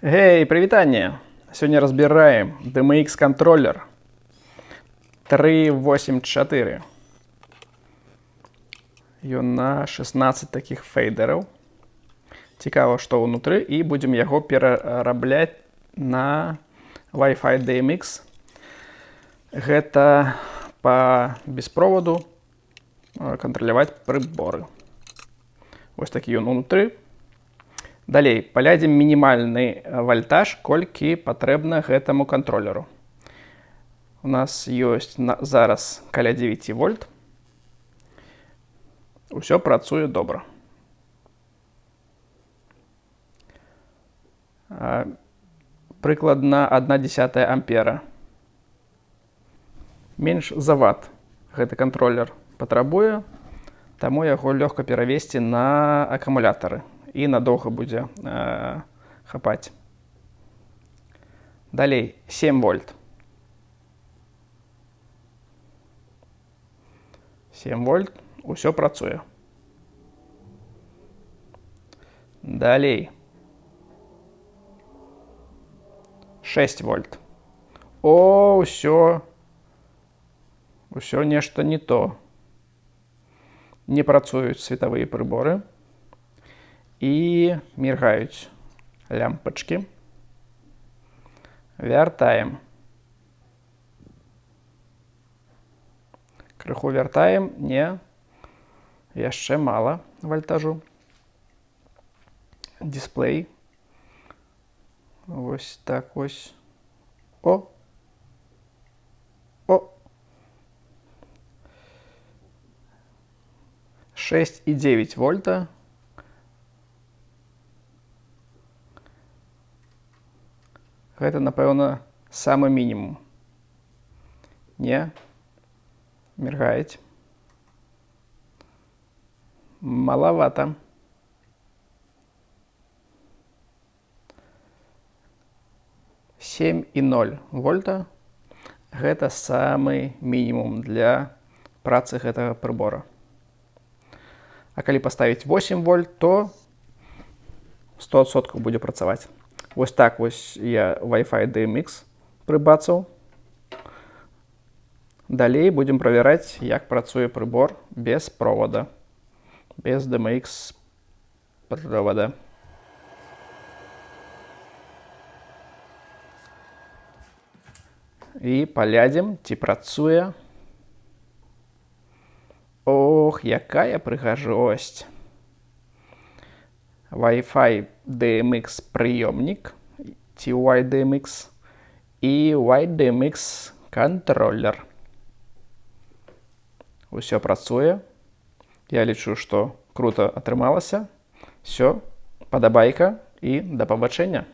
Гей, прывітанне! Сёння разбіраем DMX кантролер 384. Ён на 16 такіх фейдераў. Цікава, што ўнутры, і будзем яго перарабляць на Wi-Fi DMX. Гэта па беспроводу кантраляваць прыборы. Вось такі ён унутры. Далей паглядзім мінімальны вальтаж, колькі патрэбна гэтаму кантролеру. У нас ёсць зараз каля 9 вольт. Усё працуе добра. Прыкладна 1,1 ампера. Менш за ват гэты кантролер патрабуе, таму яго лёгка перавесці на акумулятары і надоўга будзе хапаць. Далей 7 вольт. 7 вольт, усё працуе. Далей 6 вольт. О, ўсё нешта не то. Не працуюць светавыя прыборы і міргаюць лямпачкі. Вяртаем. Крыху вяртаем, не, яшчэ мала вальтажу. Дысплей. Вось так вось. О! О! 6,9 вольта. Гэта, напэўна, самы мінімум. Не, міргаюць. Маловато. 7,0 вольта. Гэта самы мінімум для працы гэтага прыбора. А калі паставіць 8 вольт, то 100% будзе працаваць. Вось так вось я Wi-Fi DMX прыбацаў. Далей будзем правяраць, як працуе прыбор без провода, без DMX провода. І паглядзім, ці працуе. Ох, якая прыгажосць. Wi-Fi DMX прыёмнік ці YDMX і YDMX кантролер. Усё працуе. Я лічу, што круто атрымалася. Всё, падабайка і да пабачэння.